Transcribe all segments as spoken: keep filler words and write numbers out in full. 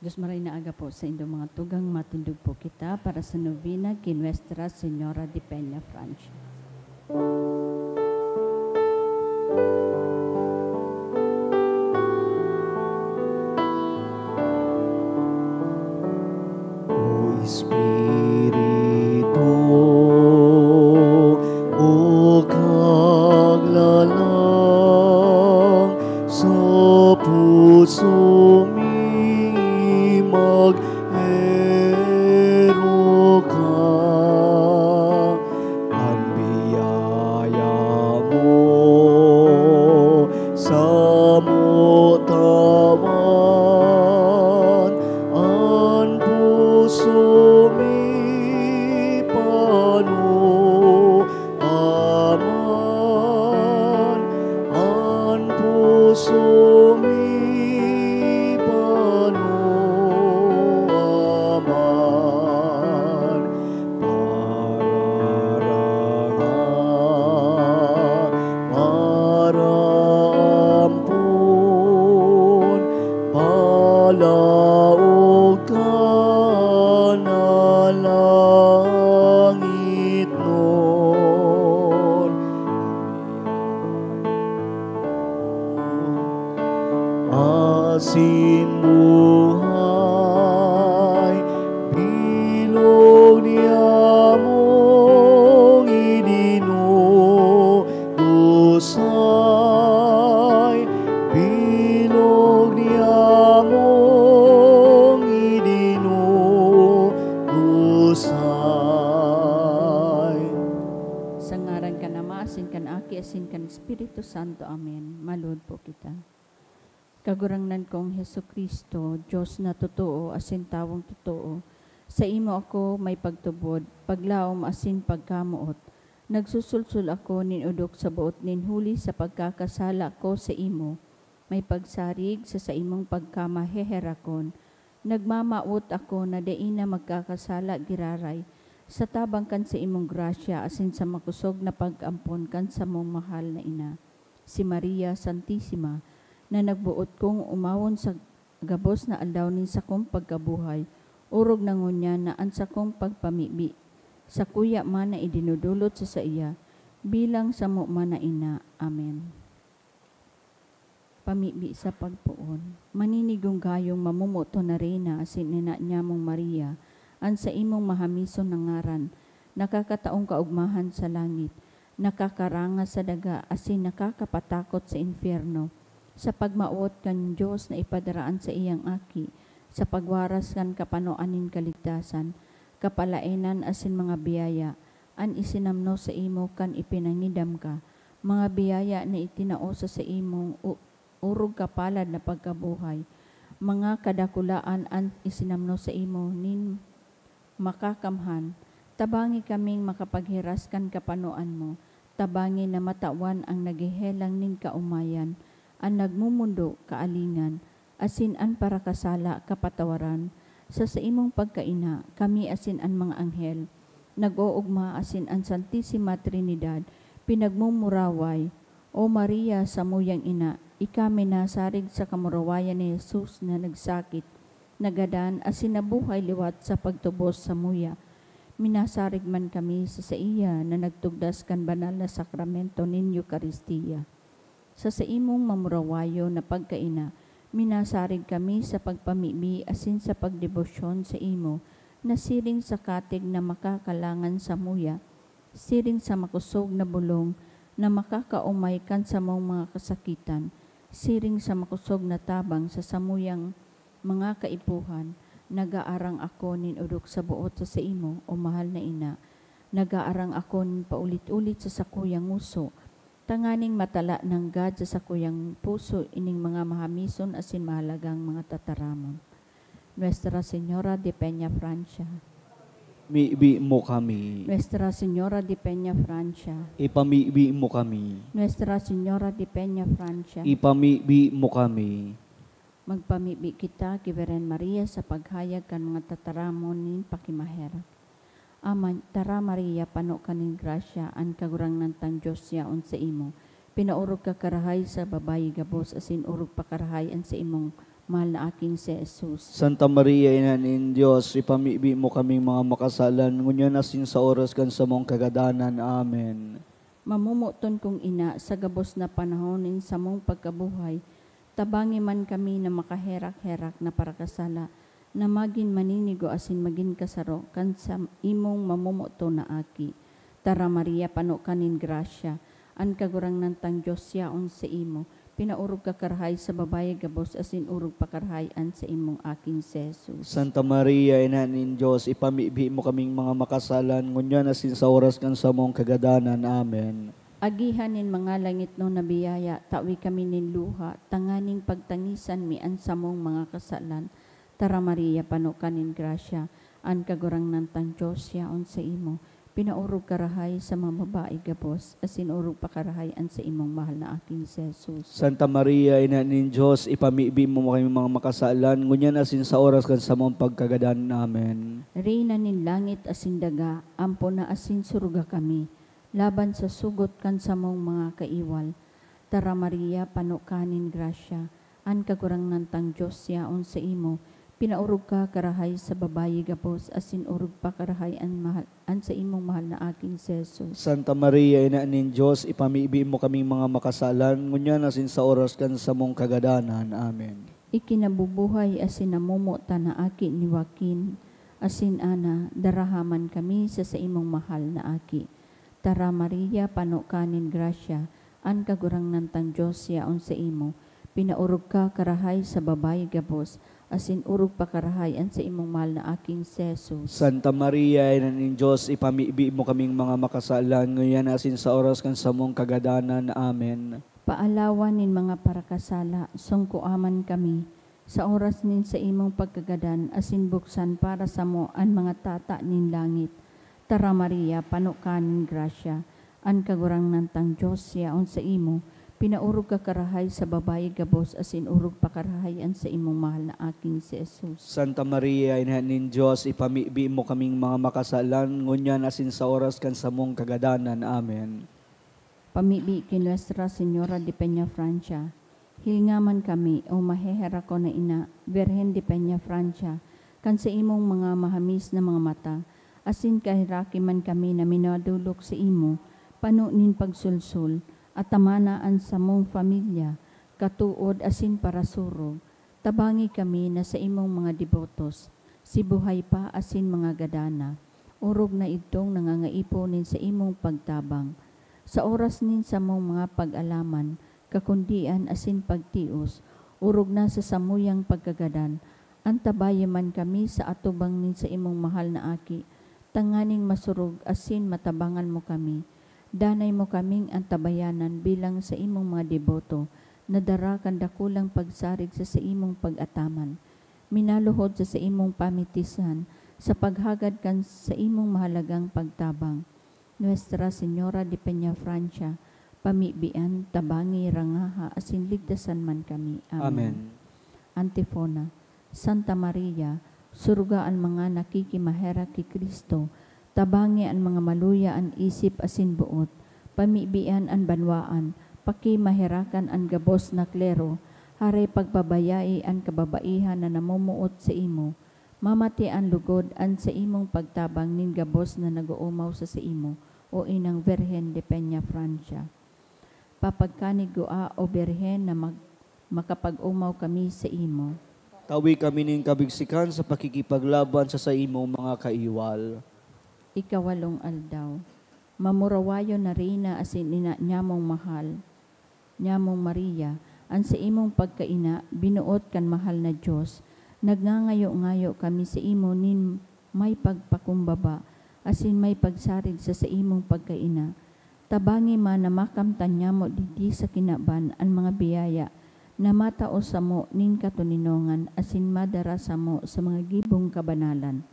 Diyos maray na aga po sa indong mga tugang, matindog po kita para sa novena ki Nuestra Señora de Peña Francia. O Espiritu, o Kaglalang, sa puso mi mag-erok ka. An biyaya mo samo tawan, an puso mi pano Aman, an puso mi pano, Aman, pararanga, parampon, palaog ka na langit nun. Asin buhay, bilog niya mong idino dusay, bilog niya mong idinudusay. Sa ngaran kan Ama, asin kan Aki, asin kan Espiritu Santo. Amen. Maluhod po kita. Kagurangnan kong Jesu-Cristo, Dios na totoo asin tawong totoo, saimo ako may pagtubod, paglaom asin pagkamoot. Nagsusulsol ako nin odok sa boot nin huli sa pagkakasala ko saimo, may pagsarig sa saimong pagkamaheherakon. Nagmamawot ako na dai na magkakasala giraray, sa tabang kan saimong grasya asin sa makosog na pag-ampon kan samong mahal na ina, si Maria Santisima, na nagboot kong umawon sa gabos na aldaw nin sakong pagkabuhay, orog na ngunyan na an sakong pagpamibi sakuya man na idinodolot sa saiya bilang samo man na ina. Amen. Pamibi sa pagpoon. Maninigong gayong mamomoton na Reyna asin ina niyamong Maria, an saimong mahamison na ngaran, nakakataong kaogmahan sa langit, nakakarangas sa daga asin nakakapatakot sa impyerno, sa pagmawot kan Dios na ipadara an saiyang Aki sa pagwaras kan kapanoan nin kaligtasan, kapalaenan asin mga biyaya an isinamno saimo kan ipinangidam ka, mga biyaya na itinao sa saimong u-, orog kapalad na pagkabuhay, mga kadakulaan an isinamno saimo nin makakamhan. Tabangi kaming makapaghiras kan kapanoan mo, tabangi na matawan an naghehelang nin kaomayan, an nagmomondo kaalingan, asin an parakasala kapatawaran. Sa saimong pagkaina, kami asin an mga anghel nag-oogma asin an Santisima Trinidad pinagmumuraway. O Maria, samuyang ina, ika minasarig sa kamurawayan ni Jesus na nagsakit, nagadan asin nabuhay liwat sa pagtubos samuya. Minasarig man kami sa saiya na nagtugdas kan banal na sakramento nin Eukaristia. Sa saimong mamurawayon na pagkaina, minasarig kami sa pagpamibi asin sa pagdebosyon saimo, na siring sa katig na makakalangan samuya, siring sa makosog na bolong na makakaomay kan samong mga kasakitan, siring sa makosog na tabang sa samuyang mga kaipuhan, nagaarang ako nin odok sa boot sa saimo, o mahal na ina. Nagaarang ako nin paulit-ulit sa sakuyang ngoso, tanganing matala nanggad sa sakuyang puso ining mga mahamison asin mahalagang mga tataramon. Nuestra Señora de Peña Francia. Mibi mo kami. Nuestra Señora de Peña Francia. Ipamibi mo kami. Nuestra Señora de Peña Francia. Ipamibi mo kami. Magpamibi kita ki Birhen Maria sa paghayag kan mga tataramon nin pakimaherak. Ama, tara Maria, pano ka nin grasya, an Kagurangnan tang Dios yaon saimo. Pinaorog ka karahay sa babayi gabos, asin orog pa karahay an saimong Mahal na aking si Jesus. Santa Maria, Ina nin Dios, ipamibi mo kaming mga makasalan, ngunyan asin sa oras kan samong kagadanan. Amen. Mamomoton kong Ina, sa gabos na panahon nin samong pagkabuhay, tabangi man kami na makaherak-herak na parakasala, na magin maninigo asin magin kasaro kan sa imong mamomoton na Aki. Tara, Maria, pano ka nin grasya, an Kagurangnan tang Dios yaon sa imo. Pinaorog ka karahay sa babayi gabos asin orog pa karahay an sa imong aking si Jesus. Santa Maria, Ina nin Dios, ipamibi mo kaming mga makasalan, ngunyan asin sa oras kan samong kagadanan. Amen. Agihan nin mga langitnon na biyaya, tawi kami nin luha, tanganing pagtangisan mi an samong mga kasalan. Tara, Maria, pano ka nin grasya, an Kagurangnan tang Dios yaon sa imo. Pinaorog ka rahay sa mga babayi gabos, asin orog pa karahay an sa imong mahal na aking si Jesus. Santa Maria, Ina nin Dios, ipamibi mo kami mga makasalan, ngunyan asin sa oras kan samong pagkagadan. Amen. Reyna nin langit asin daga, ampo na asin suruga kami, laban sa sugot kan samong mga kaiwal. Tara, Maria, pano ka nin grasya, an Kagurangnan tang Dios yaon sa imo. Pinaorog ka karahay sa babayi gabos, asin orog pa karahay an mahal, an sa imong mahal na aking si Jesus. Santa Maria, Ina nin Dios, ipamibi mo kaming mga makasalan, ngunyan asin sa oras kan samong kagadanan. Amen. Ikinabubuhay asin namomotan na aki ni Joaquin asin Ana, daraha man kami sa saimong mahal na aki. Tara, Maria, pano ka nin grasya, an Kagurangnan tang Dios yaon sa imo. Pinaorog ka karahay sa babayi gabos, asin orog pa karahay an saimong mahal na aking si Jesus. Santa Maria, Ina nin Dios, ipamibi mo kaming mga makasalan, ngunyan asin sa oras kan samong kagadanan. Amen. Paalawan nin mga parakasala, sungkoa man kami, sa oras nin saimong pagkagadan, asin buksan para samo an mga tata nin langit. Tara, Maria, pano ka nin grasya, an Kagurangnan tang Dios yaon sa imo. Pinaorog ka karahay sa babayi gabos, asin orog pa karahay an saimong mahal na aking si Jesus. Santa Maria, Ina nin Dios, ipamibi mo kaming mga makasalan, ngunyan asin sa oras kan samong kagadanan. Amen. Pamibi ki Nuestra Señora de Peñafrancia. Hilnga man kami, o maheherakon na ina, Birhen de Peñafrancia, kan saimong mga mahamis na mga mata, asin kaheraki man kami na minadolok sa imo, pano nin pagsulsol, atamana an samong familya, katood asin parasurog. Tabangi kami na saimong mga debotos, si buhay pa asin mga gadana, orog na idtong nangangaipo nin saimong pagtabang. Sa oras nin samong mga pag-alaman, kakundian asin pagtios, orog na sa samuyang pagkagadan, antabayan man kami sa atubang nin saimong mahal na Aki, tanganing masurog asin matabangan mo kami. Danay mo kaming antabayanan bilang saimong mga deboto, na dara kan dakulang pagsarig sa saimong pag-ataman. Minaluhod sa saimong pamitisan, sa paghagad kan saimong mahalagang pagtabang. Nuestra Señora de Peñafrancia, pamibian, tabangi, rangaha, asin ligtasan man kami. Amen. Amen. Antifona. Santa Maria, suruga an mga nakikimaherak ki Cristo, tabangi an mga maluya an isip asin boot, pamibian an banwaan, pakimaherakan an gabos na klero, haray pagpabayai an kababaihan na namomoot sa imo. Mamati an lugod an saimong pagtabang nin gabos na nag-oomaw sa saimo, o Inang Birhen de Peñafrancia. Papagkanigua, o Birhen, na mag-, makapag-omaw kami sa imo. Tawi kami nin kabigsikan sa pakikipaglaban sa saimong mga kaiwal. Ikawalong aldaw. Mamurawayon na Reyna asin ina nyamong mahal, nyamong Maria, an saimong pagkaina, binoot kan mahal na Dios, nagngangayo-ngayo kami sa imo nin may pagpakumbaba asin may pagsarig sa saimong pagkaina. Tabangi man na makamtan nyamo digdi sa kinaban an mga biyaya na matao samo nin katoninongan asin madara samo sa mga gibong kabanalan.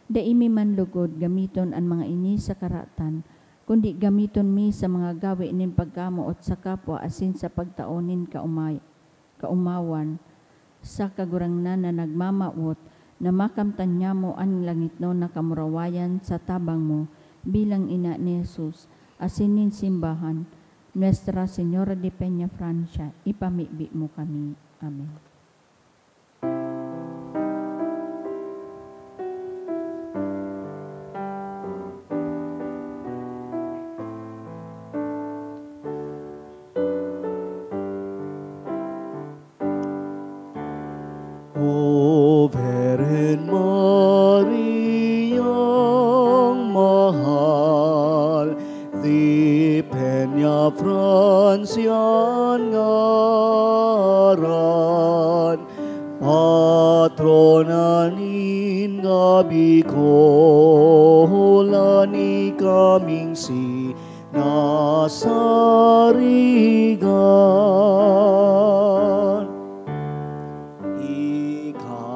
Dai mi man lugod gamiton an mga ini sa karatan, kundi gamiton mi sa mga gawe nin pagkamoot sa kapwa asin sa pagtao nin kaomay-, kaomawan sa Kagurangnan na nagmamawot, na makamtan nyamo an langitnon na kamurawayan sa tabang mo, bilang ina ni Jesus, asin nin simbahan. Nuestra Señora de Peñafrancia, ipamibi mo kami. Amen. an ngaran, patrona nin gabi ko, hulani kaming sinasarigan. Ika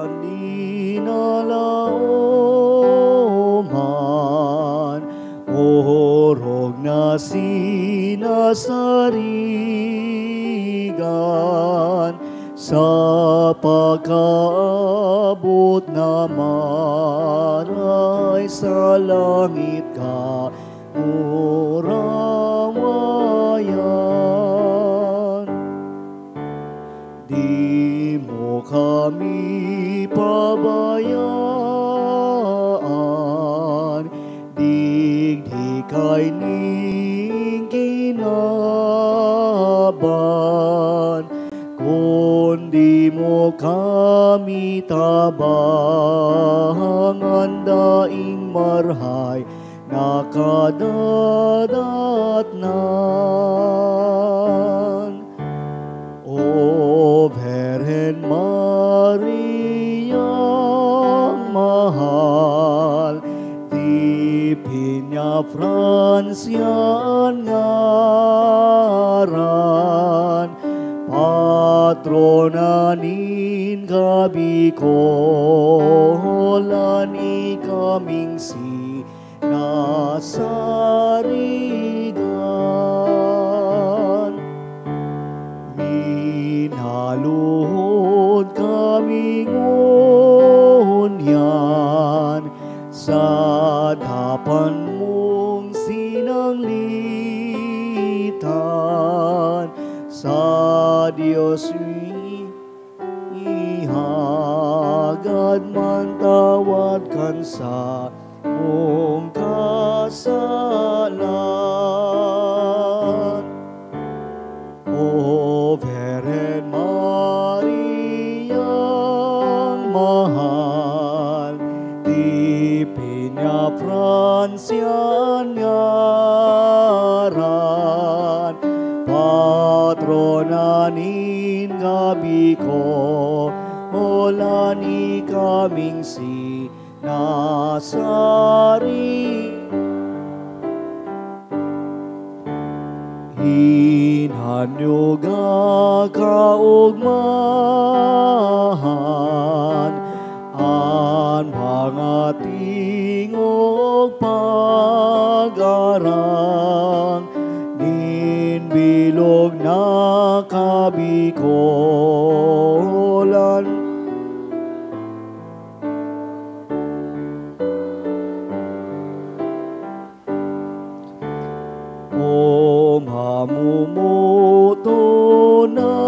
an dinalaoman, orog na sinasarigan, sa pagkaabot na maray sa langit ka urawayan. Di mo kami pabayaan, digdi kaining kinaban, kundi mo kami tabangan, daing marhay na kadadatnan. O Birhen Mariang mahal, di Peñafrancia an ngaran, patrona nin gabi ko, hulani kaming si nasarigan. Minaluhod kami ngunyan sa dapan mong sinanglitan, sa Dios ihagad man tawad kan samong kasalan. O Birhen Mariang mahal, di Peñafrancia an ngaran, patrona nin gabi ko, hulani kaming sinasari. Hinanyuga kaogmahan an mga tingog pag-arang nin bilog na kabikolan. O mamomoton na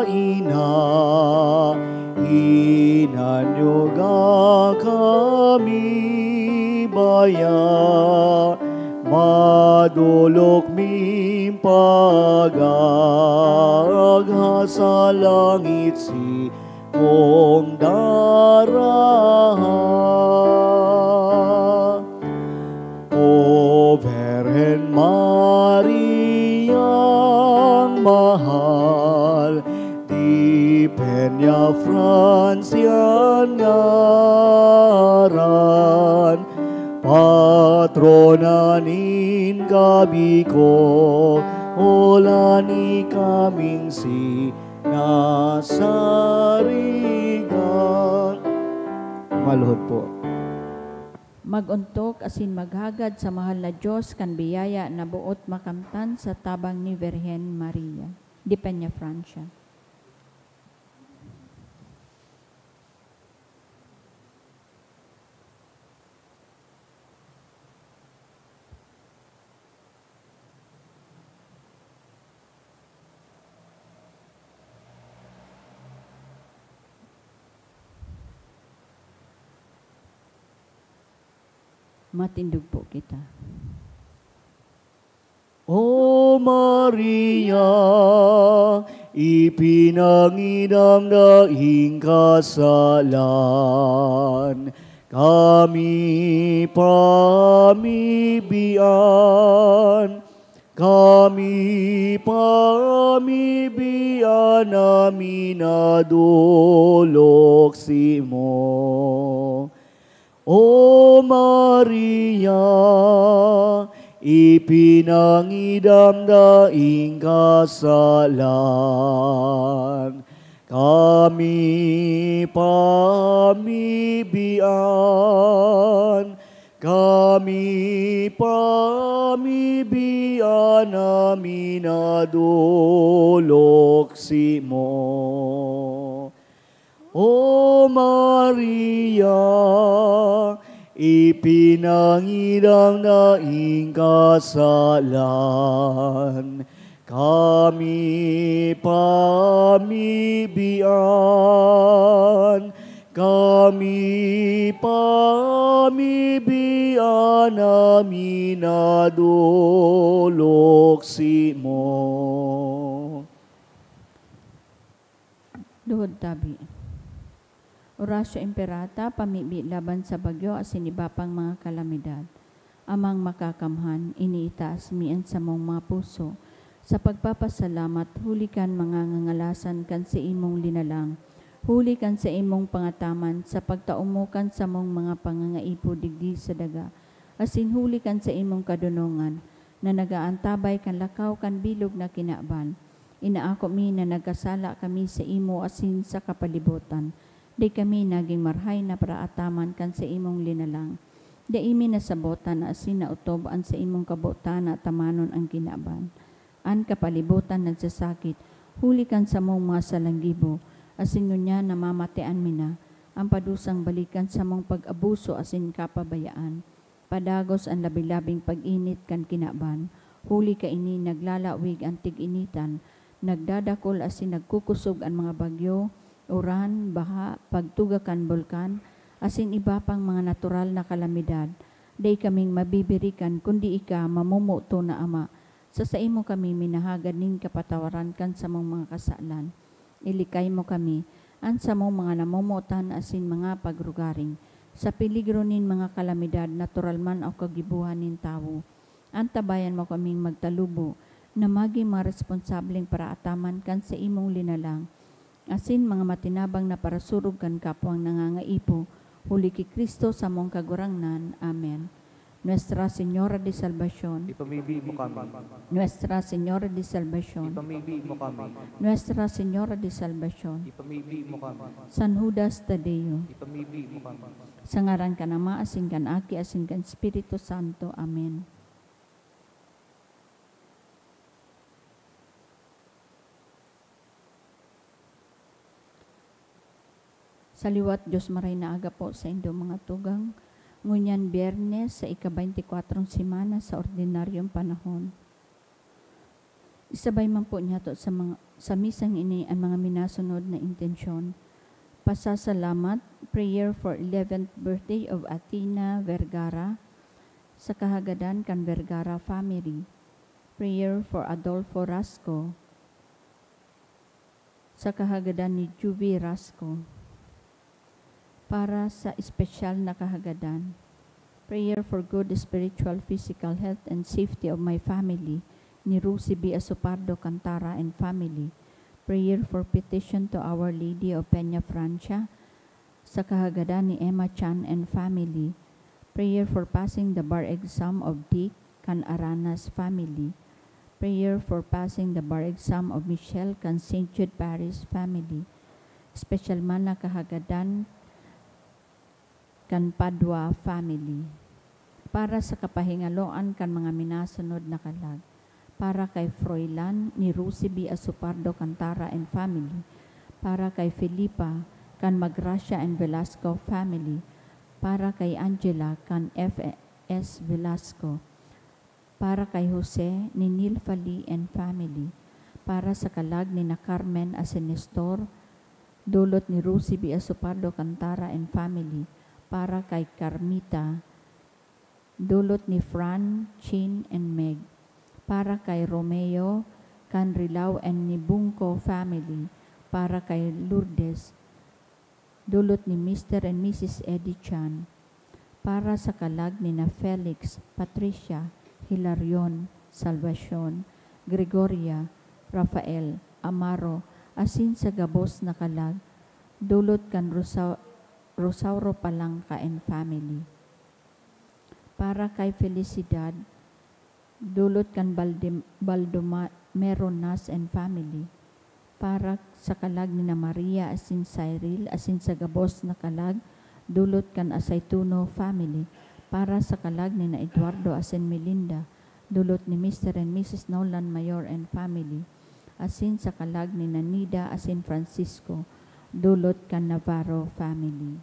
ina, hinanyuga kami baya, madolok ming pag-agha sa langit si mong daraha. O Birhen Mariang mahal, di Peñafrancia an ngaran, patrona nin gabi ko, hulani kaming si nasarigan. Maluhod po. Mag-ontok asin maghagad sa mahal na Dios kan biyaya na boot makamtan sa tabang ni Birhen Maria. Di Peñafrancia. Matindog po kita. O Maria, ipinangidam daing kasalan, kami pamibian. Kami pamibian na minadolok simo. O Maria, ipinangidam daing kasalan. Kami pamibian, kami pamibian na minadolok simo. O Maria, ipinangidam daing kasalan. Kami pamibian, kami pamibian na minadolok simo. Luhod tabi. Oratio Imperata, pamibi laban sa bagyo asin iba pang mga kalamidad. Amang Makakamhan, iniitaas mi an samong mga puso sa pagpapasalamat huli kan mga ngangalasan kan saimong linalang, huli kan saimong pangataman sa pagtao mo kan samong mga pangangaipo digdi sa daga, asin huli kan saimong kadonongan na nag-aantabay kan lakaw kan bilog na kinaban. Inaako mi na nagkasala kami saimo asin sa kapalibotan. Dai kami nagin marahay na paraataman kan saimong linalang. Dai mi nasabotan asin naotob an saimong kabotan na atamanon an kinaban. An kapalibotan nagsasakit huli kan samong mga salanggibo, asin ngunyan namamatean mi na an padusang balik kan samong pag-abuso asin kapabayaan. Padagos an labi-labing pag-init kan kinaban, huli kaini naglalawig an tig-initan, nagdadakul asin nagkukosog an mga bagyo, uran, baha, pagtuga kan bulkan, asin iba pang mga natural na kalamidad. Dai kaming mabibirikan kundi ika, mamomoton na Ama. Sa saimo kami minahagad nin kapatawaran kan samong mga kasalan. Ilikay mo kami, an samong mga namomotan asin mga pagrugaring, sa peligro nin mga kalamidad, natural man o kagibohan nin tawo. Antabayan mo kaming magtalubo na magin mga responsableng paraataman kan saimong linalang, asin mga matinabang na parasurog kan kapwang nangangaipo, huli ki Cristo samong Kagurangnan. Amen. Nuestra Señora de Salvacion. Ipamibi mo kami. Nuestra Señora de Salvacion. Ipamibi mo kami. Nuestra Señora de Salvacion. Ipamibi mo kami. San Judas Tadeo. Ipamibi mo kami. Sa ngaran kan Ama, asin kan Aki, asin kan Espiritu Santo. Amen. Sa liwat, Dios, maray na aga po sa indo mga tugang. Ngunyan Biyernes, sa ika-baynti kwatro semana sa ordinaryong panahon. Isabay man po niyato sa mga, sa misang ini an mga minasunod na intensyon. Pasasalamat, prayer for eleventh birthday of Athena Vergara, sa kahagadan kan Vergara family. Prayer for Adolfo Rasco, sa kahagadan ni Juvie Rasco. Para sa espesyal na kahagadan, prayer for good spiritual, physical health and safety of my family, ni Rosie B. Asopardo Cantara and family. Prayer for petition to Our Lady of Peña Francia, sa kahagadan ni Emma Chan and family. Prayer for passing the bar exam of Dick kan Aranas family. Prayer for passing the bar exam of Michelle kan Saint Jude Parish family. Special man na kahagadan kan Padua family. Para sa kapahingaloan kan mga minasunod na kalag. Para kay Froilan ni Rosie B. Asopardo Cantara and family. Para kay Felipa kan Magracia and Velasco family. Para kay Angela kan F S Velasco. Para kay Jose ni Nilfali and family. Para sa kalag ni na Carmen asin Nestor, dulot ni Rosie B. Asopardo Cantara and family. Para kay Carmita, dulot ni Fran, Chin, and Meg. Para kay Romeo Canrilao and ni Bungko family. Para kay Lourdes, dulot ni Mister and Missus Eddie Chan. Para sa kalag ni na Felix, Patricia, Hilarion, Salvacion, Gregoria, Rafael, Amaro, asin sa gabos na kalag, dulot kan Rosa-, Rosauro Palanca and family. Para kay Felicidad, dulot kan Baldim-, Baldomero Nas and family. Para sa kalag ni na Maria asin Cyril, asin sa gabos na kalag, dulot kan Aceituno family. Para sa kalag ni na Eduardo asin Melinda, dulot ni Mister and Missus Nolan Mayor and family. Asin sa kalag ni na Nida asin Francisco, dulot kan Navarro family.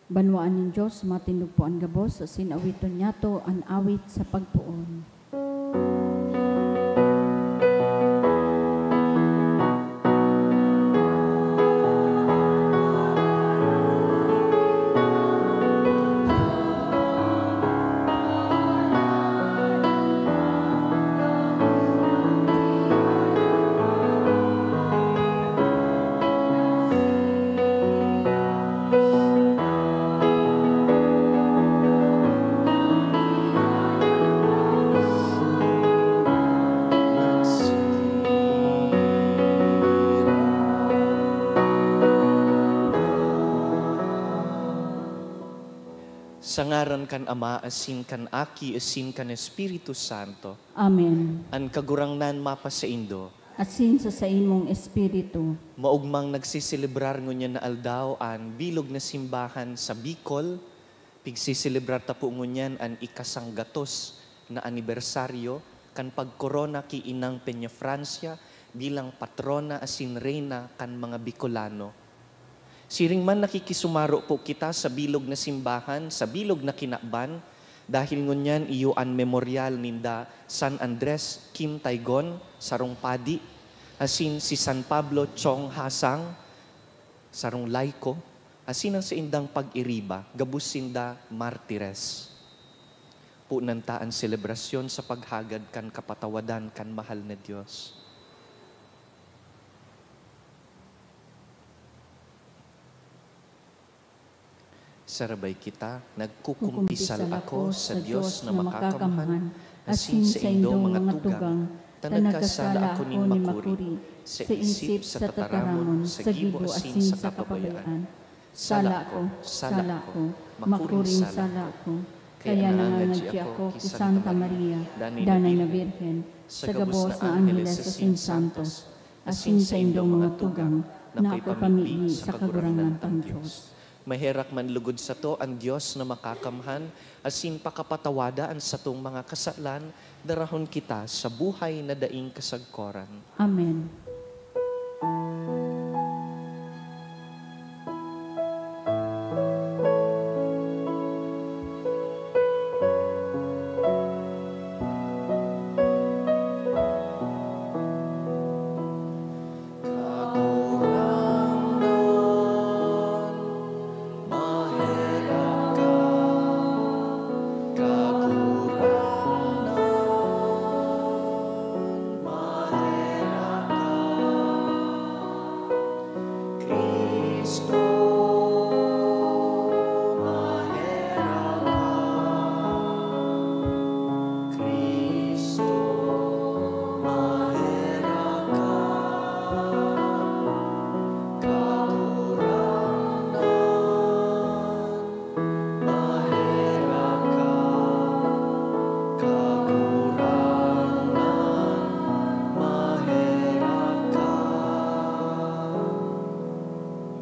Banwaan nin Dios, matindog po an gabos, asin awiton niyato an awit sa pagpoon. Sa ngaran kan Ama, asin kan Aki, asin kan Espiritu Santo. Amen. An Kagurangnan mapasaindo. Asin sa saimong espiritu. Maogmang nagseselebrar ngunyan na aldaw an bilog na simbahan sa Bicol. Pigseselebrar ta po ngunyan an ikasanggatos na anibersaryo kan pagkorona ki Inang Peñafrancia bilang patrona asin reyna kan mga Bicolano. Siring man, nakikisumaro po kita sa bilog na simbahan, sa bilog na kinaban, dahil ngunyan iyo an memoryal ninda San Andres Kim Taygon, sarong padi, asin si San Pablo Chong Hasang, sarong laiko, asin an saindang pag-iriba, gabos sinda martires. Punan ta an selebrasyon sa paghagad kan kapatawadan kan mahal na Dios. Sarabay kita, nagkukumpisal ako sa Dios na makakamhan, asin saindong mga tugang, ta nagkasala ako nin makuri, sa isip, sa tataramon, sa gibo, asin sa kapabayaan. Sala ko, sala ko, makuring sala ko. Kaya nangangadyi ako ki Santa Maria, Danay na Birhen, sa gabos na angheles asin santos, asin saindong mga tugang, na akoy pamibi sa Kagurangnan tang Dios. Maherak man lugod sato an Dios na makakamhan, asin pakapatawada an satong mga kasalan, darahon kita sa buhay na daing kasagkoran. Amen.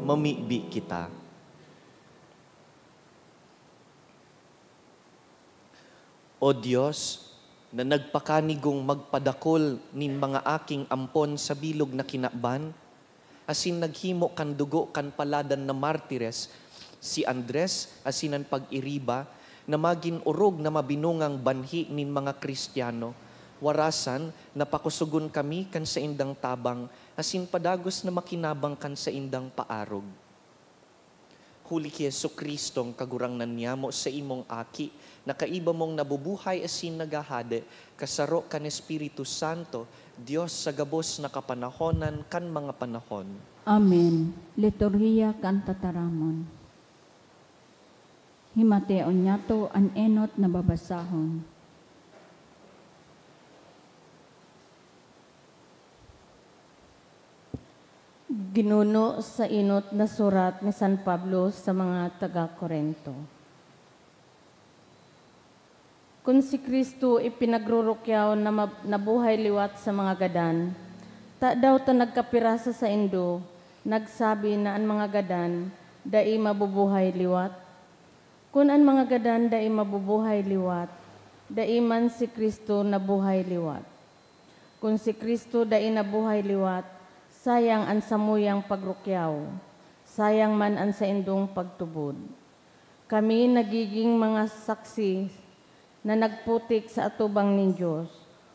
Mamibi kita. O Dios, na nagpakanigong magpadakul nin mga aking ampon sa bilog na kinaban, asin naghimo kan dugo kan paladan na martires, si Andres asin an pag-iriba, na magin orog na mabinungang banhi nin mga Cristiano, warasan na pakosogon kami kan saindang tabang, asin padagos na makinabang kan saindang paarog. Huli ki Jesu-Cristong Kagurangnan niyamo, saimong Aki, na kaiba mong nabubuhay asin naghahade, kasaro kan Espiritu Santo, Dios sa gabos na kapanahonan kan mga panahon. Amen. Liturhiya kan Tataramon. Himateon niyato an enot na babasahon. Ginuno sa enot na surat ni San Pablo sa mga taga Corinto. Kun si Cristo ipinagrurukyaw na mab-, nabuhay liwat sa mga gadan, tadaw ta nagkapirasa saindo nagsabi na an mga gadan dai mabubuhay liwat? Kun an mga gadan dai mabubuhay liwat, dai man si Cristo nabuhay liwat. Kun si Cristo dai nabuhay liwat, sayang an samuyang pagrukyaw, sayang man an saindong pagtubod. Kami nagiging mga saksi na nagputik sa atubang nin Dios,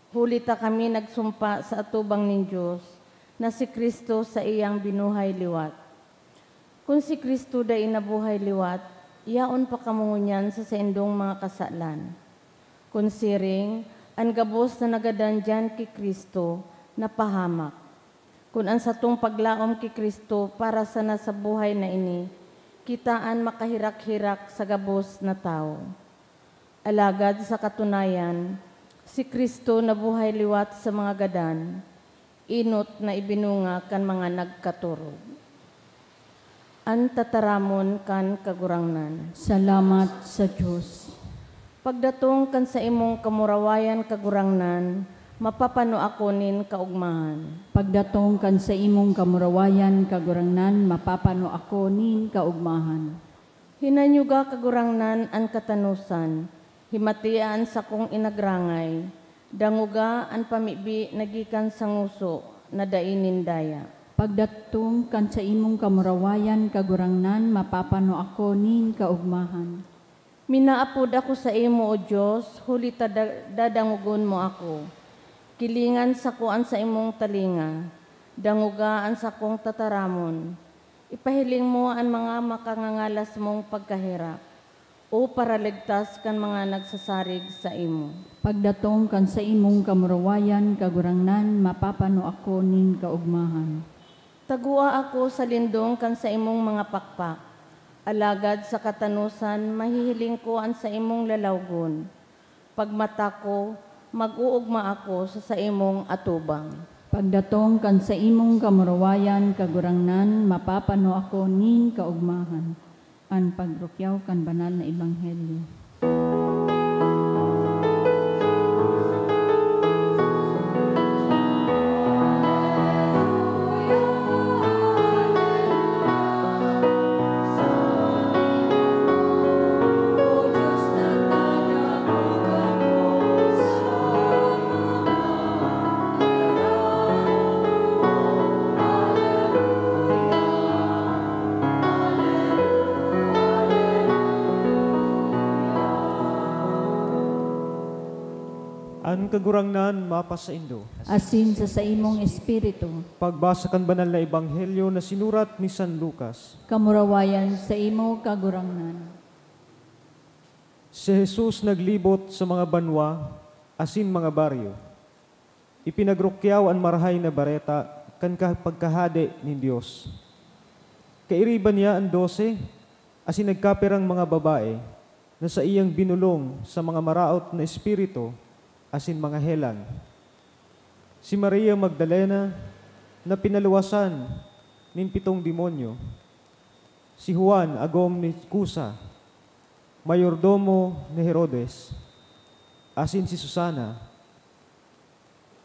huli ta kami nagsumpa sa atubang nin Dios na si Cristo saiyang binuhay liwat. Kun si Cristo dai nabuhay liwat, yaon pa kamo ngunyan sa saindong mga kasalan. Kun siring, an gabos na nagadan diyan ki Cristo napahamak. Kun an satong paglaom ki Cristo para sana sa buhay na ini, kita an makaherak-herak sa gabos na tawo. Alagad sa katunayan, si Cristo nabuhay liwat sa mga gadan, enot na ibinunga kan mga nagkatorog. An Tataramon kan Kagurangnan. Salamat sa Dios. Pagdatong kan saimong kamurawayan, Kagurangnan, mapapano ako nin kaogmahan. Pagdatong kan saimong kamurawayan, Kagurangnan, mapapano ako nin kaogmahan. Hinanyuga, Kagurangnan, an katanosan, himatea an sakong inagrangay, dangoga an pamibi na gikan sa ngoso na dai nin daya. Pagdatong kan saimong kamurawayan, Kagurangnan, mapapano ako nin kaogmahan. Minaapod ako saimo, O Dios, huli ta da-, dadangogon mo ako. Kilingan sako an saimong talinga, dangoga an sakong tataramon. Ipahiling mo an mga makangangalas mong pagkaherak, o paraligtas kan mga nagsasarig saimo. Pagdatong kan saimong kamurawayan, Kagurangnan, mapapano ako nin kaogmahan. Tagoa ako sa lindong kan saimong mga pakpak, Alagad sa katanosan, mahihiling ko an saimong lalawgon. Pagmata ko, mag-oogma ako sa saimong atubang. Pagdatong kan saimong kamurawayan, Kagurangnan, mapapano ako nin kaogmahan. An pagrukyaw kan banal na ebanghelyo. An Kagurangnan mapasaindo. Asin sa saimong espiritu. Pagbasa kan Banal na Ebanghelyo na sinurat ni San Lucas. Kamurawayan saimo, Kagurangnan. Si Jesus naglibot sa mga banwa asin mga baryo. Ipinagrukyaw an Marahay na Bareta kan ka-, pagkahade nin Dios. Kairiba niya an dose asin nagkapirang mga babae na saiyang binolong sa mga maraot na espiritu asin mga helang. Si Maria Magdalena na pinaluwasan nin pitong demonyo, si Juan agom ni Cusa, mayordomo ni Herodes, asin si Susana,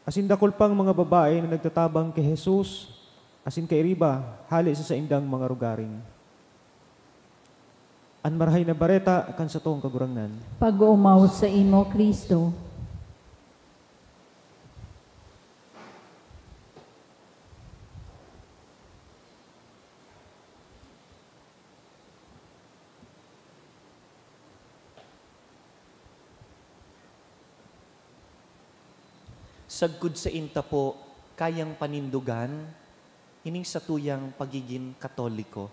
asin dakul pang mga babae na nagtatabang ki Jesus asin kairiba hale sa saindang mga rogaring. An Marahay na Bareta kan satong Kagurangnan. Pag-oomaw saimo, Cristo. Sagkod sainta po, kayang panindogan ining satuyang pagigin Katoliko.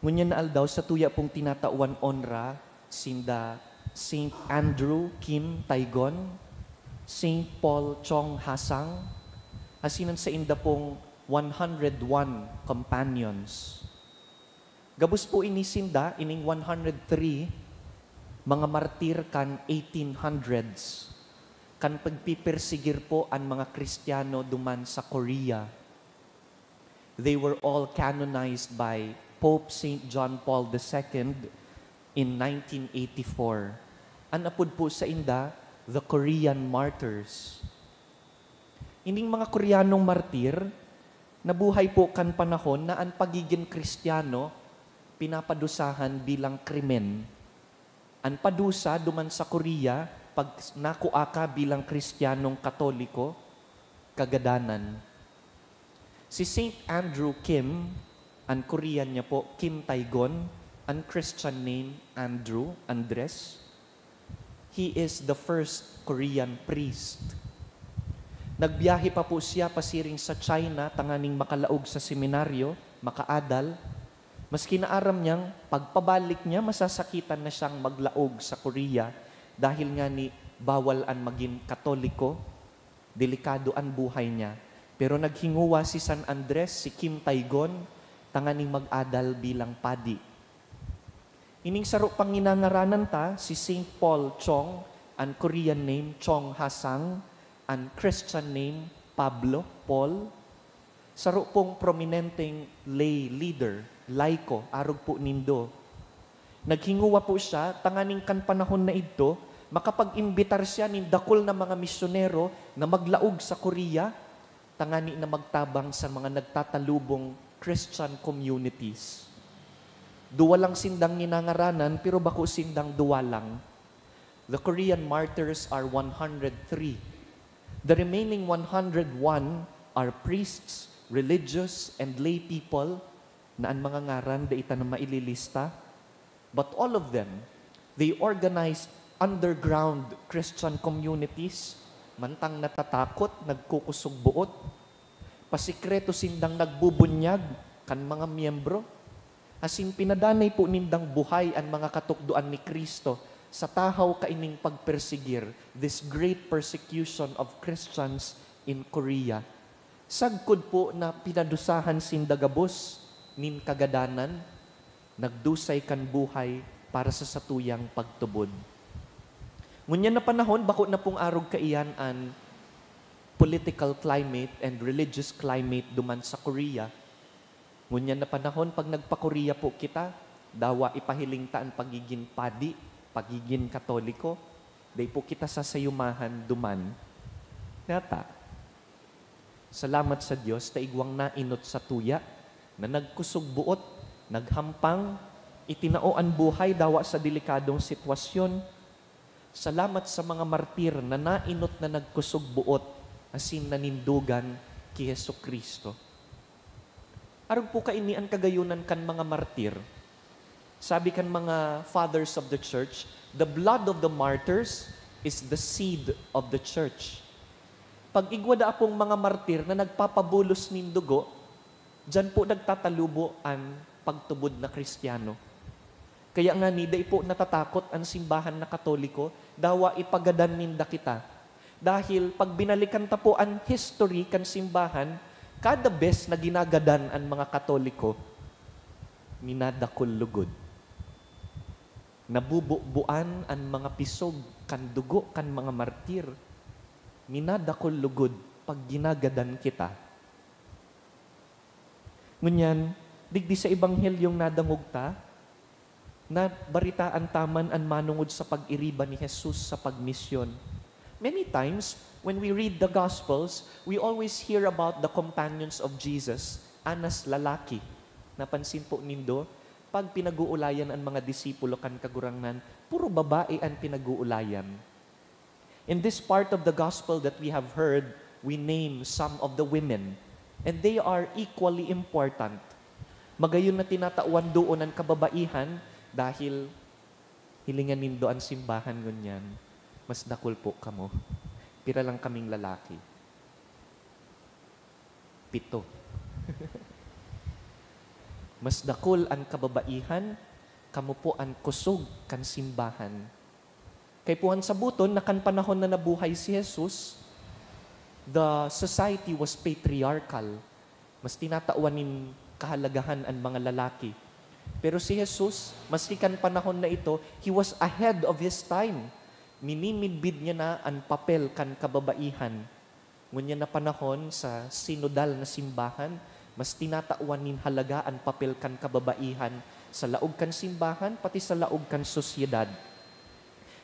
Ngunyan na aldaw, satuya pong tinatawan onra sinda Saint Andrew Kim Taigon, Saint Paul Chong Hasang, asin an sainda pong one hundred one companions. Gabos po ini sinda, ining one hundred three, mga martir kan eighteen hundreds, kan pagpipersigir po an mga Kristiyano duman sa Korea. They were all canonized by Pope Saint John Paul the Second in nineteen eighty-four. An apod po sainda, the Korean Martyrs. Ining mga Koreanong martir, nabuhay po kan panahon na an pagigin Kristiyano pinapadusahan bilang krimen. An padusa duman sa Korea, pag nakua ka bilang Kristiyanong Katoliko, kagadanan. Si Saint Andrew Kim, an Korean niya po, Kim Taigon, an Christian name, Andrew, Andres. He is the first Korean priest. Nagbiyahe pa po siya pasiring sa China tanganing makalaog sa seminaryo, makaadal. Maski na aram niyang pagpabalik niya, masasakitan na siyang maglaog sa Korea dahil ngani bawal an magin Katoliko, delikado an buhay niya. Pero naghinguwa si San Andres, si Kim Taigon, tanganing mag-adal bilang padi. Ining saro pang nginangaranan ta, si Saint Paul Chong, an Korean name Chong Hasang, an Christian name Pablo, Paul. Saro pong prominenteng lay leader, laiko, arog po nindo. Naghinguwa po siya tanganing kan panahon na idto, makapag-imbitar siya nin dakul na mga misyonero na maglaog sa Korea, tangani na magtabang sa mga nagtatalubong Christian communities. Duwa lang sindang nginangaranan, pero bako sindang duwa lang. The Korean martyrs are one hundred three. The remaining one hundred one are priests, religious, and lay people na an mga ngaran dai ta na maililista. But all of them, they organized underground Christian communities, mantang natatakot, nagkukusog buot. Pasikreto sindang nagbubunyag kan mga miyembro, asin pinadanay po nindang buhay an mga katukdoan ni Cristo sa tahaw kaining pagpersigir, this great persecution of Christians in Korea. Sagkod po na pinadusahan sinda gabos. nin kagadanan, nagdusay kan buhay para sa satuyang pagtubod. Ngunyan na panahon, bako na pong arog kaiyan an political climate and religious climate duman sa Korea. Ngunyan na panahon, pag nagpa-Korea po kita, dawa ipahiling ta an pagigin padi, pagigin Katoliko. Dai po kita sasayumahan duman. Ngata, salamat sa Dios ta igwang nainot sa tuya na nagkusog buot, naghampang, itinao an buhay dawa sa delikadong sitwasyon. Salamat sa mga martir na nainot na nagkusog buot asin nanindogan ki Jesu-Cristo. Arog po kaini an kagayonan kan mga martir. Sabi kan mga fathers of the church, "The blood of the martyrs is the seed of the church." Pag igwa da apong mga martir na nagpapabulos nin dugo, diyan po nagtatalubo an pagtubod na Kristiyano. Kaya ngani, dai po natatakot an simbahan na Katoliko, dawa ipagadan ninda kita. Dahil pag binalikan ta po an history kan simbahan, kada bes na ginagadan an mga Katoliko, minadakul lugod. Nabubuan an mga pisog kan dugo kan mga martir. Minadakul lugod pag ginagadan kita. Ngunyan, digdi sa Ebanghelyong nadangog ta, nabaritaan ta man an manongod sa pag-iriba ni Jesus sa pagmisyon. Many times, when we read the Gospels, we always hear about the companions of Jesus, anas lalaki. Napansin po nindo, pag pinag-uulayan an mga disipulo kan Kagurangnan, puro babae an pinag-uulayan. In this part of the gospel that we have heard, we name some of the women, and they are equally important. Magayon na tinatawan doon an kababaihan dahil hilingan nindo an simbahan ngunyan, mas dakul po kamo. Pira lang kaming lalaki? Pito. Mas dakul an kababaihan, kamo po an kusog kan simbahan. Kay puhan saboton na kan panahon na nabuhay si Jesus, the society was patriarchal. Mas tinatawan nin kahalagahan an mga lalaki. Pero si Jesus, maski kan panahon na ito, he was ahead of his time. Minimidbid niya na an papel kan kababaihan. Ngunyan na panahon, sa sinodal na simbahan, mas tinatawan nin halaga an papel kan kababaihan sa laog kan simbahan, pati sa laog kan sosyedad.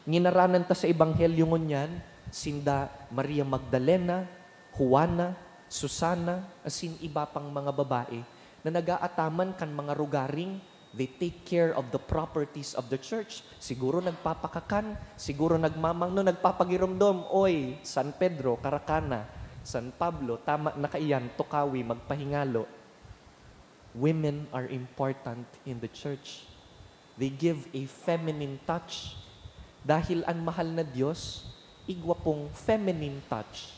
Nginaranan ta sa Ebanghelyo ngunyan, sinda Maria Magdalena, Juana, Susana, asin iba pang mga babae na nag-aataman kan mga rogaring, they take care of the properties of the church. Siguro nagpapakakan, siguro nagmamangno, nagpapagiromdom, "Oy, San Pedro, Karakana, San Pablo, tama na kaiyan, tukawi, magpahingalo." Women are important in the church. They give a feminine touch. Dahil an mahal na Dios, igwa pong feminine touch.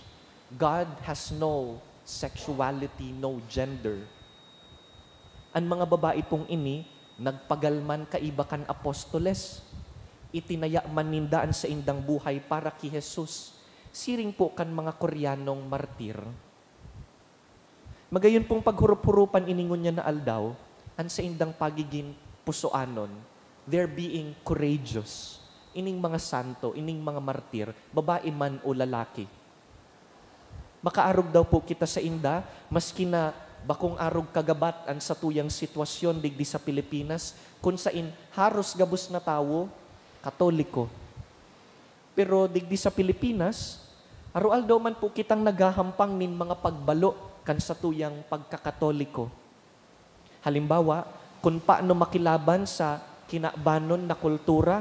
God has no sexuality, no gender. An mga babae pong ini, nagpagalman kaiba kan apostoles. Itinaya man ninda an saindang buhay para ki Jesus, siring po kan mga Koreanong martir. Magayon pong paghurup-hurupan ini ngunyan na aldaw, an saindang pagigin pusoanon, their being courageous. Ining mga santo, ining mga martir, babae man o lalaki. Makaarog daw po kita sainda, maski na bakong arog kagabat an satuyang sitwasyon digdi sa Pilipinas, kun sain haros gabos na tawo, Katoliko. Pero digdi sa Pilipinas, aroaldaw man po kitang naghahampang nin mga pagbalo kan satuyang pagkakatoliko. Halimbawa, kun paano makilaban sa kinabanon na kultura,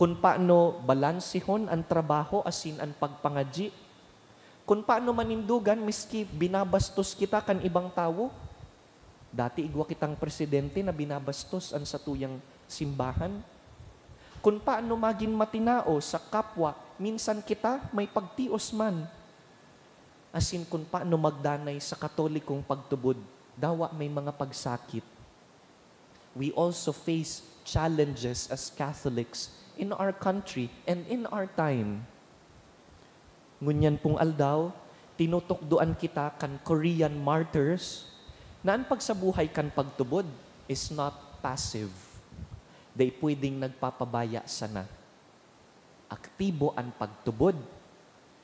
kun paano balansehon an trabaho asin an pagpangadyi, kun paano manindogan miski binabastos kita kan ibang tawo. Dati igwa kitang presidente na binabastos an satuyang simbahan. Kun paano magin matinao sa kapwa, minsan kita may pagtios man. Asin kun paano magdanay sa Katolikong pagtubod, dawa may mga pagsakit. We also face challenges as Catholics in our country and in our time. Ngunyan pong aldaw, tinutukdoan kita kan Korean martyrs, Na an pagsabuhay kan pagtubod is not passive. Dai pwedeng nagpapabaya sana. Aktibo an pagtubod,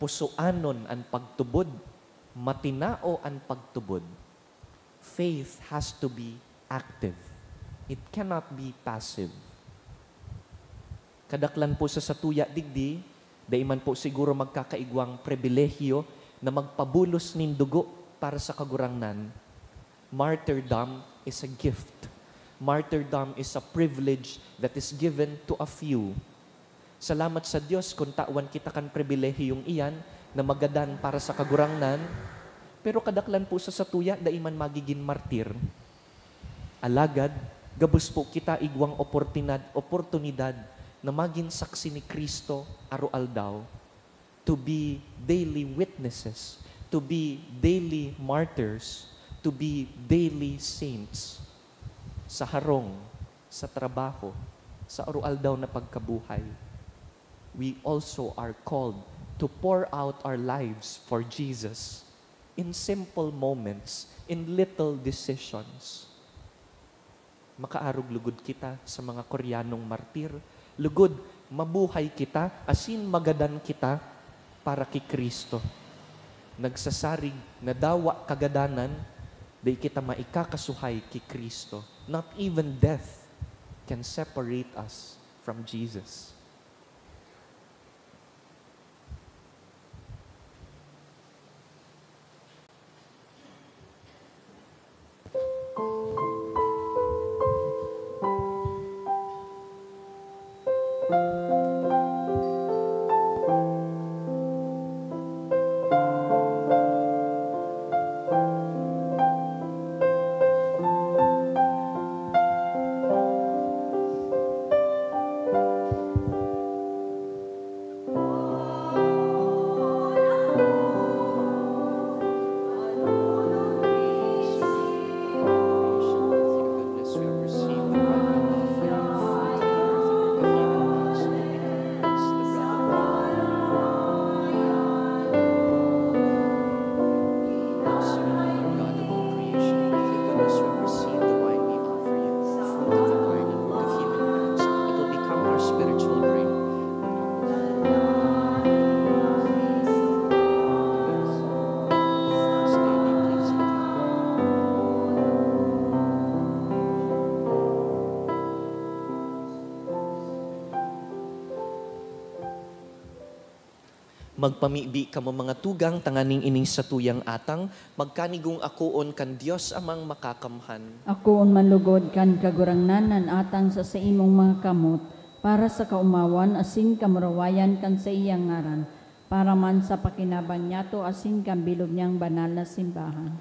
pusoanon an pagtubod, matinao an pagtubod. Faith has to be active. It cannot be passive. Kadaklan po sa satuya digdi, dai man po siguro magkakaigwang pribilehiyo na magpabulos nin dugo para sa Kagurangnan. Martyrdom is a gift. Martyrdom is a privilege that is given to a few. Salamat sa Dios kun tawan kita kan pribilehiyong iyan na magadan para sa Kagurangnan, pero kadaklan po sa satuya dai man magigin martir. Alagad, gabos po kita igwang oportinad, oportunidad na magin saksi ni Cristo aroaldaw, to be daily witnesses, to be daily martyrs, to be daily saints. Sa harong, sa trabaho, sa aroaldaw na pagkabuhay, we also are called to pour out our lives for Jesus in simple moments, in little decisions. Makaarog lugod kita sa mga Koreanong martir. Lugod, mabuhay kita asin magadan kita para ki Cristo. Nagsasarig na dawa kagadanan, dai kita maikakasuhay ki Cristo. Not even death can separate us from Jesus. Magpamibi kamo, mga tugang, tanganing ining satuyang atang magkanigong akoon kan Dios Amang Makakamhan. Akoon man lugod kan Kagurangnan an atang sa saimong mga kamot, para sa kaomawan asin kamurawayan kan saiyang ngaran, para man sa pakinabang niyato asin kan bilog niyang banal na simbahan.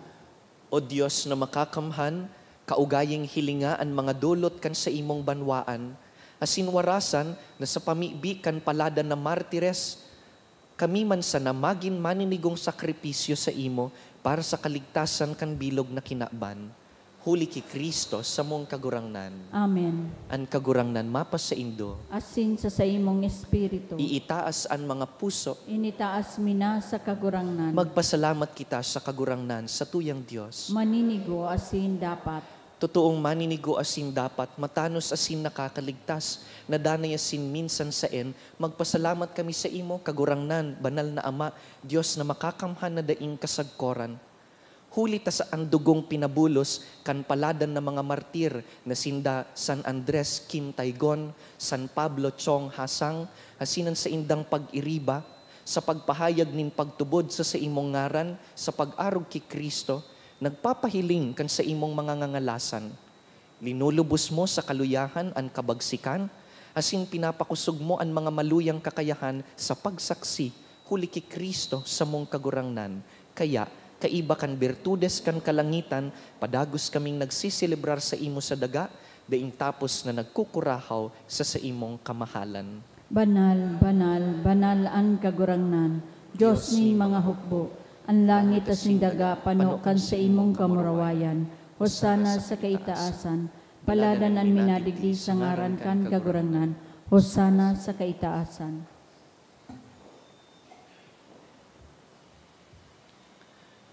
O Dios na Makakamhan, kaugaying hilinga an mga dolot kan saimong banwaan, asin warasan na sa pamibi kan paladan na martires, kami man sana magin maninigong sakripisyo saimo para sa kaligtasan kan bilog na kinaban. Huli ki Cristo, samong Kagurangnan. Amen. An Kagurangnan mapasaindo. Asin sa saimong espiritu. Iitaas an mga puso. Initaas mi na sa Kagurangnan. Magpasalamat kita sa Kagurangnan, satuyang Dios. Maninigo asin dapat. Totoong maninigo asin dapat, matanos asin nakakaligtas, na danay asin minsan saen, magpasalamat kami saimo, Kagurangnan, Banal na Ama, Dios na Makakamhan na daing kasagkoran. Huli ta sa an dugong pinabulos kan paladan na mga martir na sinda San Andres Kim Taygon, San Pablo Chong Hasang, asin an saindang pag-iriba sa pagpahayag nin pagtubod sa saimong ngaran sa pag-arog ki Cristo, nagpapahiling kan saimong mga ngangalasan. Linulubos mo sa kaluyahan an kabagsikan, asin pinapakosog mo an mga maluyang kakayahan sa pagsaksi huli ki Cristo, samong Kagurangnan. Kaya, kaiba kan birtudes kan kalangitan, padagos kaming nagseselebrar saimo sa daga, daing tapos na nagkukurahaw sa saimong kamahalan. Banal, banal, banal an Kagurangnan, Dios nin mga hukbo. An langit asin daga pano kan saimong kamurawayan. Hosana sa kaitaasan. Paladan an minadigdi sa ngaran kan Kagurangnan. Hosana sa kaitaasan.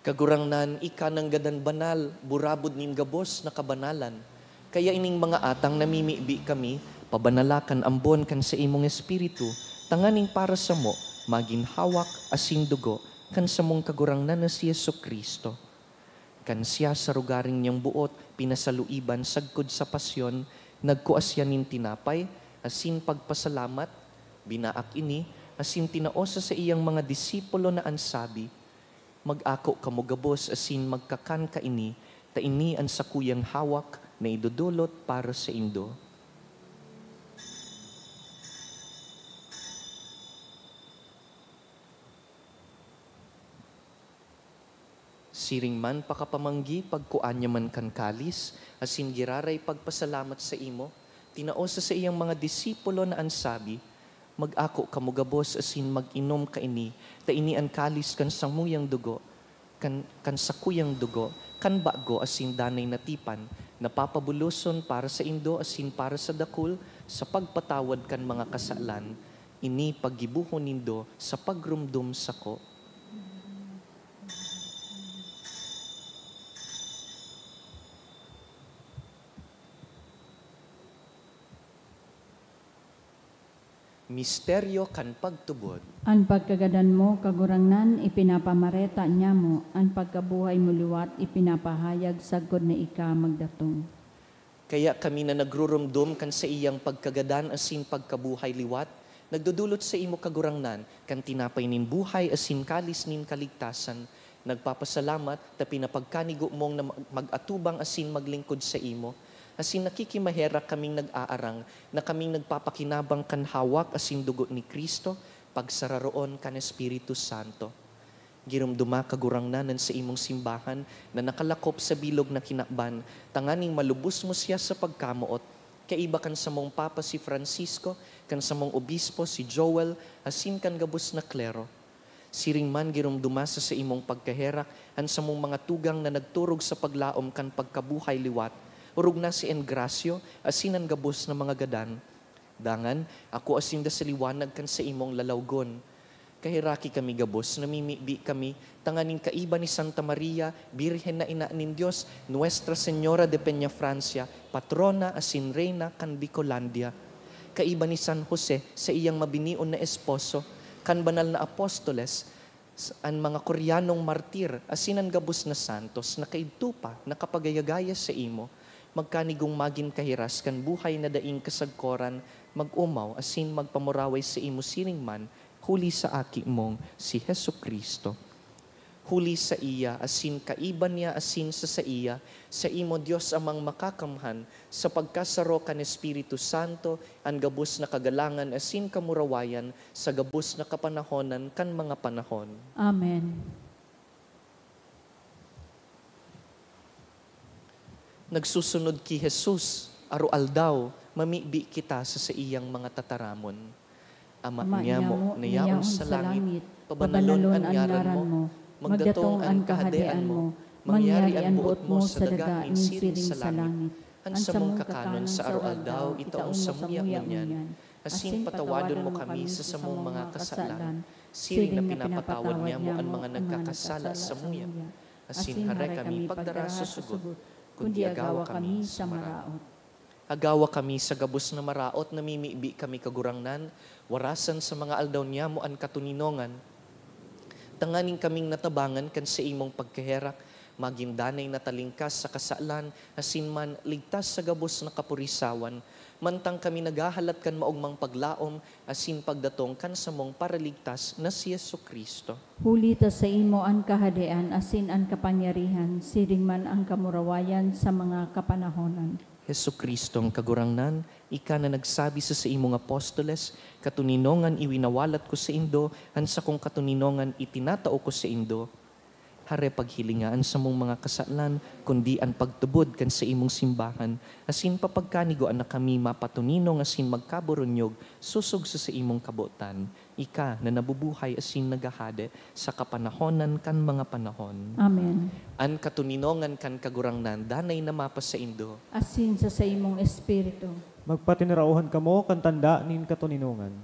Kagurangnan, ika nanggadan banal, burabod nin gabos na kabanalan. Kaya ining mga atang namimibi kami, pabanala kan ambon kan saimong Espiritu, tanganing para samo magin hawak asin dugo kan samong Kagurangnan na si Jesu-Cristo. Kan siya sa rogaring niyang boot pinasaluiban sagkod sa pasyon, nagkua siya nin tinapay asin pagpasalamat, binaak ini, asin tinao sa saiyang mga disipulo na an sabi, "Mag-ako kamo gabos asin magkakan kaini, ta ini an sakuyang hawak na idodolot para saindo." Siring man pakapamanggi, pagkua niya man kan kalis, asin giraray pagpasalamat saimo, tinao sa saiyang mga disipulo na an sabi, "Mag-ako kamo gabos asin mag-inom kaini, ta ini an kalis kan samuyang dugo, kan, kan sakuyang dugo, kan bago asin danay na tipan, na papabuloson para saindo asin para sa dakul sa pagpatawad kan mga kasalan. Ini paggibohon nindo sa pagromdom sako." Misteryo kan pagtubod. An pagkagadan mo, Kagurangnan, ipinapamareta niamo, an pagkabuhay mo liwat ipinapahayag sagkod na ika magdatong. Kaya kami na nagruromdom kan saiyang pagkagadan asin pagkabuhay liwat, nagdodolot saimo, Kagurangnan, kan tinapay nin buhay asin kalis nin kaligtasan, nagpapasalamat ta pinapagkanigo mong na mag-, mag-atubang asin maglingkod saimo, asin nakikimaherak kaming nag-aarang na kaming nagpapakinabang kan hawak asin dugo ni Cristo, pagsararoon kan Espiritu Santo. Giromdoma, Kagurangnan, an saimong simbahan na nakalakop sa bilog na kinaban, tanganing malubos mo siya sa pagkamoot, kaiba kan samong Papa si Francisco, kan samong Obispo si Joel, asin kan gabos na klero. Siring man, giromdoma sa saimong pagkaherak an samong mga tugang na nagturog sa paglaom kan pagkabuhay liwat, orog na si Engracio asin an gabos na mga gadan. Dangan, akua sinda sa liwanag kan saimong lalawgon. Kaheraki kami gabos, namimibi kami, tanganing kaiba ni Santa Maria, Birhen na Ina nin Dios, Nuestra Señora de Peñafrancia, patrona asin reyna kan Bicolandia. Kaiba ni San Jose, saiyang mabinion na esposo, kan banal na apostoles, s-, an mga Koreanong martir, asin an gabos na santos na kaidto pa nakapagayagaya saimo, magkanigong magin kahiras kan buhay na daing kasagkoran, mag-omaw asin magpamuraway saimo siring man, huli sa Aki mong si Jesu-Cristo. Huli saiya, asin kaiba niya, asin sa saiya, saimo, Dios Amang Makakamhan, sa pagkasaro kan Espiritu Santo, an gabos na kagalangan asin kamurawayan, sa gabos na kapanahonan kan mga panahon. Amen. Nagsusunod ki Jesus, aroaldaw, mamibi kita sa saiyang mga tataramon. Ama Ama niamo, niamo, na yaon sa langit, pabanalon an ngaran mo, magdatong an kahadean mo, mangyari an boot mo sa daga nin siring sa langit. An samong kakanon sa aroaldaw, itaon samuya ngunyan, asin patawadon mo kami sa samong mga kasalan, siring na pinapatawad niamo an mga nagkakasala samuya. Asin hare kami pagdara sa sugot, kundi agawa kami sa maraot. Agawa kami sa gabos na maraot, namimibi kami, Kagurangnan, warasan sa mga aldaw niamo an katoninongan, tanganing kaming natabangan kan saimong pagkaherak, magin danay na talingkas sa kasalan, asin man ligtas sa gabos na kapurisawan, mantang kami naghahalat kan maogmang paglaom asin pagdatong kan samong Paraligtas na si Jesu-Cristo. Huli ta saimo an kahadean asin an kapangyarihan, siring man an kamurawayan sa mga kapanahonan. Jesu-Cristong Kagurangnan, ika na nagsabi sa saimong apostoles, "Katoninongan iwinawalat ko saindo, an sakong katoninongan itinatao ko saindo." Hare paghilinga an samong mga kasalan, kundi an pagtubod kan saimong simbahan, asin papagkanigoan na kami mapatoninong asin magkaburunyog sosog sa saimong kabotan, ika na nabubuhay asin naghahade sa kapanahonan kan mga panahon. Amen. An katoninongan kan Kagurangnan danay na mapasaindo. Asin sa saimong espiritu. Magpatinarauhan kamo kan tanda nin katoninongan.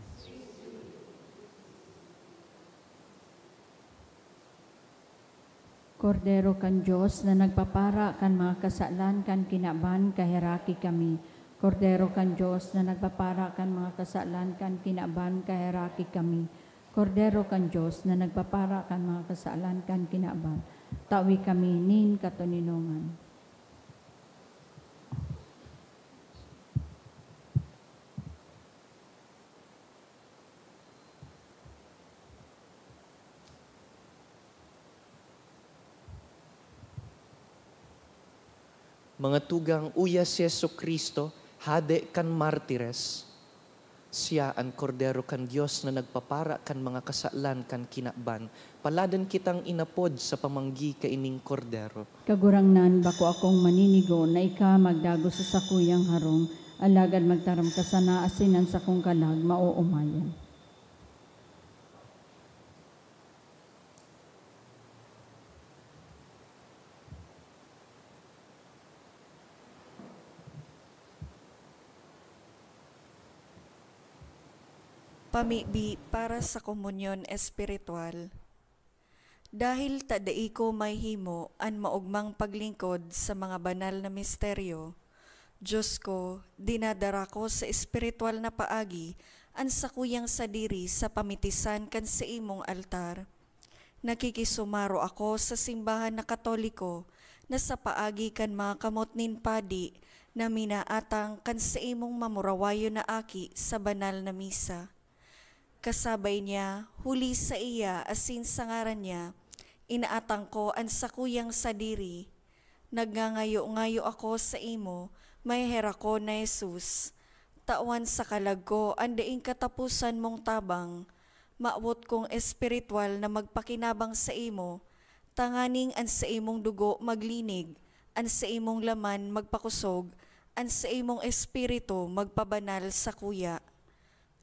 Kordero kan Dios na nagpapara kan mga kasalan kan kinaban, kaheraki kami. Kordero kan Dios na nagpapara kan mga kasalan kan kinaban, kaheraki kami. Kordero kan Dios na nagpapara kan mga kasalan kan kinaban, tawi kami nin katoninongan. Mga tugang, uya si Jesu-Cristo, Hade kan martires. Siya an Kordero kan Dios na nagpapara kan mga kasalan kan kinaban. Paladan kitang inapod sa pamanggi kaining Kordero. Kagurangnan, bako akong maninigo na ika magdagos sa sakuyang harong, alagad magtaram ka sana asin an sakong kalag maoomayan. Pamibi para sa komunyon espiritual. Dahil ta dai ko mahimo an maogmang paglingkod sa mga banal na misteryo, Dios ko, dinadara ko sa espiritual na paagi an sakuyang sadiri sa pamitisan kan saimong altar. Nakikisumaro ako sa simbahan na Katoliko na sa paagi kan mga kamot nin padi na minaatang kan saimong mamurawayon na aki sa banal na misa. Kasabay niya, huli saiya asin sa ngaran niya, inaatang ko an sakuyang sadiri. Nagngangayo-ngayo ako saimo, maheherak ko na Jesus. Tawan sa kalag ko an daing kataposan mong tabang. Mawot kong espiritual na magpakinabang saimo, tanganing an saimong dugo maglinig, an saimong laman magpakosog, an saimong espiritu magpabanal sakuya.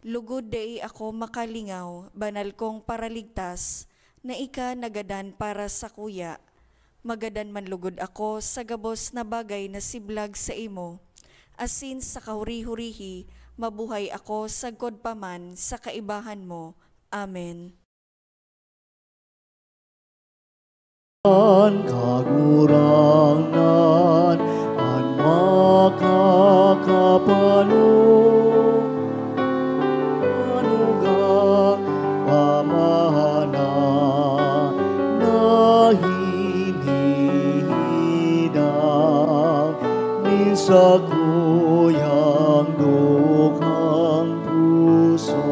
Lugod dai ako makalingaw, banal kong Paraligtas, na ika nagadan para sakuya. Magadan man lugod ako sa gabos na bagay na siblag saimo, asin sa kahuri-hurihi mabuhay ako sagkod pa man sa kaibahan mo. Amen. An Kagurangnan an makakapalo, manugang pamana na hinihidang nin sakuyang dukhang puso.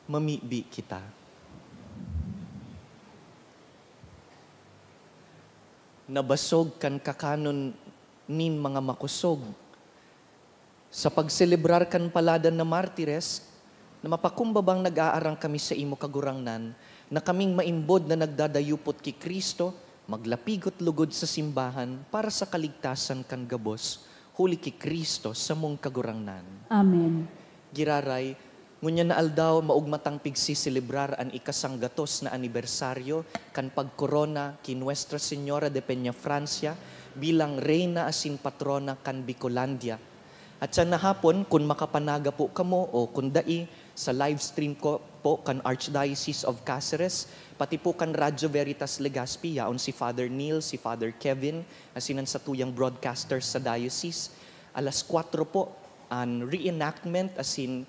Mamibi kita. Nabasog kan kakanon nin mga makosog. Sa pagselebrar kan paladan na martires, na mapakumbabang nag-aarang kami sa imo, Kagurangnan, na kaming maimbod na nagdadayupot ki Cristo, maglapigot lugod sa simbahan para sa kaligtasan kan gabos, huli ki Cristo, samong Kagurangnan. Amen. Giraray, ngunyan na aldaw, maogma tang pigseselebrar an ikasanggatos na anibersaryo kan pagkorona ki Nuestra Señora de Peñafrancia bilang Reyna asin Patrona kan Bicolandia. At siya na hapon, kun makapanaga po kamo o kun dai, sa live stream ko po kan Archdiocese of Caceres, pati po kan Radyo Veritas Legazpi, yaon si Father Neil, si Father Kevin, asin an satuyang broadcaster sa diocese. Alas kwatro po, An reenactment, asin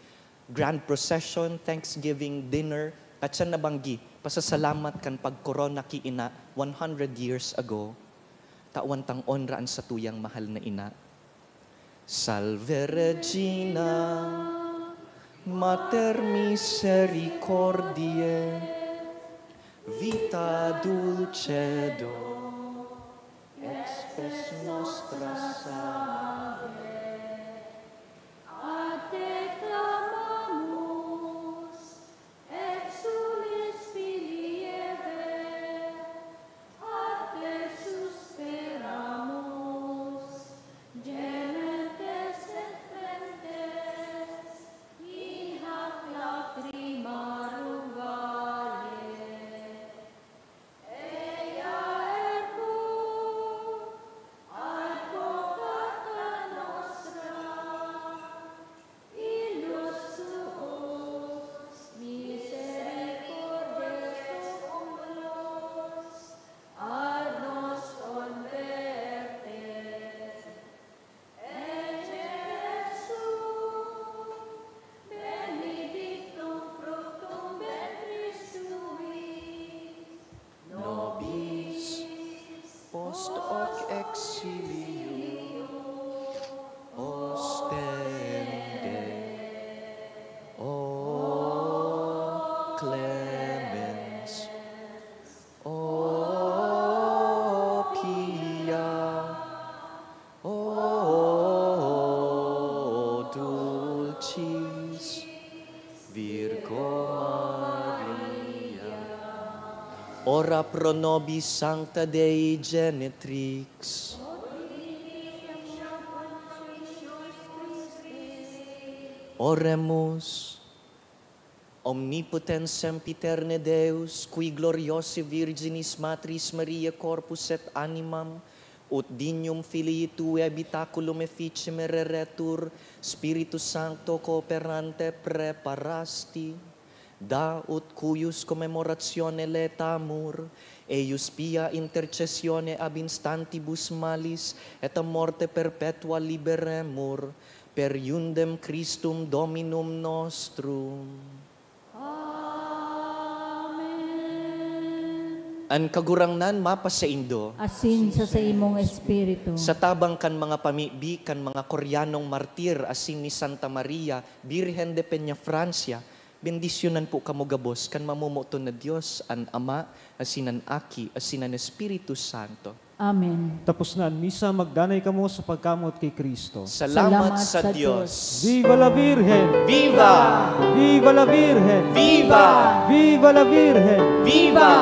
grand procession, Thanksgiving dinner, at siya nabanggi, pasasalamat kan pagkorona ki ina one hundred years ago, tawan tang onra an satuyang mahal na ina. Salve Regina, Mater Misericordiae, Vita Dulcedo, et spes nostra salve. A te clamamus, exsules Filii Hevae, a te suspiramus, gementes et flentes in hac lacrimarum valle. Eia ergo advocata nostra, illus tuos misericordes oculos ad nos converte. Ecce Iesus, benedictum fructum ventris tui, nobis post hoc exilio ostende. O clemens, O pia, O dulcis Virgo Maria. Ora pro nobis Sancta Dei Genetrix. Oremus. Omnipotens sempiterne Deus, qui gloriosae Virginis Matris Mariae corpus et animam, ut dignum Filii Tuae habitaculum efficem reretur, Spiritu Sancto cooperante preparasti, da ut cuius commemoratione laetamur, eius pia intercessione ab instantibus malis et a morte perpetua liberemur, per iundem Christum Dominum nostrum. Amen. An Kagurangnan mapasaindo. Asin sa saimong espiritu. Sa tabang kan mga pamibi kan mga Koreanong martir asin ni Santa Maria, Birhen de Peñafrancia, bendisyonan po kamo gabos kan mamomoton na Dios, an Ama, asin an Aki, asin an Espiritu Santo. Amen. Tapos na an misa, magdanay kamo sa pagkamoot ki Cristo. Salamat Salamat sa sa Dios. Diyos. Viva la Virgen! Viva! Viva la Virgen! Viva! Viva la Virgen! Viva!